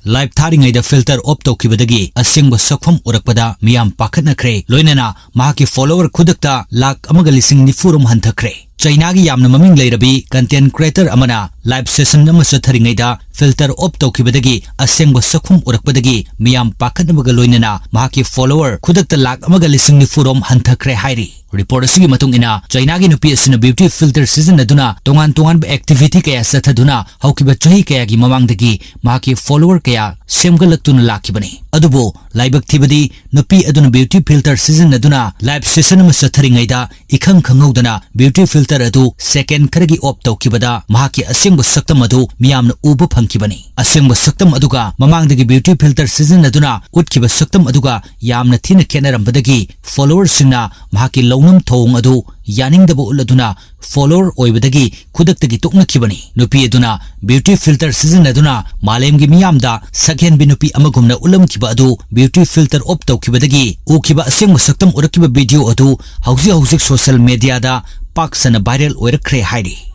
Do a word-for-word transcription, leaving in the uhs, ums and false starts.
Live ꯊꯥꯔꯤꯉꯩꯗ filter off ꯇꯧꯈꯤꯕꯗꯒꯤ ꯑꯁꯦꯡꯕ ꯁꯛꯐꯝ ꯎꯔꯛꯄꯗ ꯃꯤꯌꯥꯝ ꯄꯥꯈꯠꯅꯈ꯭ꯔꯦ꯫ ꯂꯣꯏꯅꯅ ꯃꯍꯥꯛꯀꯤ follower ꯈꯨꯗꯛꯇ ꯂꯥꯈ ꯑꯃꯒ ꯂꯤꯁꯤꯡ ꯅꯤꯐꯨ ꯔꯣꯝ ꯍꯟꯊꯈ꯭ꯔꯦ꯫ ꯆꯩꯅꯥꯒꯤ ꯌꯥꯝꯅ ꯃꯃꯤꯡ ꯂꯩꯔꯕꯤ content creator ꯑꯃꯅ live session ꯑꯃ ꯆꯠꯊꯔꯤꯉꯩꯗ filter off ꯇꯧꯈꯤꯕꯗꯒꯤ ꯑꯁꯦꯡꯕ ꯁꯛꯐꯝ ꯎꯔꯛꯄꯗꯒꯤ ꯃꯤꯌꯥꯝ ꯄꯥꯈꯠꯅꯕꯒ ꯂꯣꯏꯅꯅ ꯃꯍꯥꯛꯀꯤ follower ꯈꯨꯗꯛꯇ ꯂꯥꯈ ꯑꯃꯒ ꯂꯤꯁꯤꯡ ꯅꯤꯐꯨ ꯔꯣꯝ ꯍꯟꯊꯈ꯭ꯔꯦ ꯍꯥꯏꯔꯤ꯫ Report ꯑꯁꯤꯒꯤ ꯃꯇꯨꯡ ꯏꯟꯅ, ꯆꯩꯅꯥꯒꯤ ꯅꯨꯄꯤ ꯑꯁꯤꯅ beauty filter ꯁꯤꯖꯤꯟꯅꯗꯨꯅ ꯇꯣꯉꯥꯟ ꯇꯣꯉꯥꯟꯕ activity ꯀꯌꯥ ꯆꯠꯊꯗꯨꯅ ꯍꯧꯈꯤꯕ ꯆꯍꯤ ꯀꯌꯥꯒꯤ ꯃꯃꯥꯡꯗꯒꯤ ꯃꯍꯥꯛꯀꯤ follower ꯀꯌꯥ ꯁꯦꯝꯒꯠꯂꯛꯇꯨꯅ ꯂꯥꯛꯈꯤꯕꯅꯤ꯫ ꯑꯗꯨꯕꯨ ꯂꯥꯏꯕꯛ ꯊꯤꯕꯗꯤ, ꯅꯨꯄꯤ ꯑꯗꯨꯅ beauty filter ꯁꯤꯖꯤꯟꯅꯗꯨꯅ live session ꯑꯃ ꯆꯠꯊꯔꯤꯉꯩꯗ ꯏꯈꯪ ꯈꯪꯍꯧꯗꯅ beauty filter ꯑꯗꯨ second ꯈꯔꯒꯤ off ꯇꯧꯈꯤꯕꯗ ꯃꯍꯥꯛꯀꯤ ꯑꯁꯦꯡꯕ ꯁꯛꯇꯝ ꯑꯗꯨ ꯃꯤꯌꯥꯝꯅ ꯎꯕ ꯐꯪꯈꯤꯕꯅꯤ꯫ ꯑꯁꯦꯡꯕ ꯁꯛꯇꯝ ꯑꯗꯨꯒ ꯃꯃꯥꯡꯗꯒꯤ beauty filter ꯁꯤꯖꯤꯟꯅꯗꯨꯅ ꯎꯠꯈꯤꯕ ꯁꯛꯇꯝ ꯑꯗꯨꯒ ꯌꯥꯝꯅ ꯊꯤꯅ ꯈꯦꯠꯅꯔꯝꯕꯗꯒꯤ followerꯁꯤꯡꯅ ꯃꯍꯥꯛꯀꯤ ꯂꯧꯅꯝ ꯊꯧꯑꯣꯡ ꯑꯗꯨ ꯌꯥꯅꯤꯡꯗꯕ ꯎꯠꯂꯗꯨꯅ follower ꯑꯣꯏꯕꯗꯒꯤ ꯈꯨꯗꯛꯇꯒꯤ ꯇꯣꯛꯅꯈꯤꯕꯅꯤ꯫ ꯅꯨꯄꯤ ꯑꯗꯨꯅ beauty filter ꯁꯤꯖꯤꯟꯅꯗꯨꯅ ꯃꯥꯂꯦꯝꯒꯤ ꯃꯤꯌꯥꯝꯗ ꯁꯛꯍꯦꯟꯕꯤ ꯅꯨꯄꯤ ꯑꯃꯒꯨꯝꯅ ꯎꯠꯂꯝꯈꯤꯕ ꯑꯗꯨ beauty filter off ꯇꯧꯈꯤꯕꯗꯒꯤ ꯎꯈꯤꯕ ꯑꯁꯦꯡꯕ ꯁꯛꯇꯝ ꯎꯔꯛꯈꯤꯕ video ꯑꯗꯨ ꯍꯧꯖꯤꯛ ꯍꯧꯖꯤꯛ social mediaꯗ ꯄꯥꯛ ꯁꯟꯅ viral ꯑꯣꯏꯔꯛꯈ꯭ꯔꯦ ꯍꯥꯏꯔꯤ꯫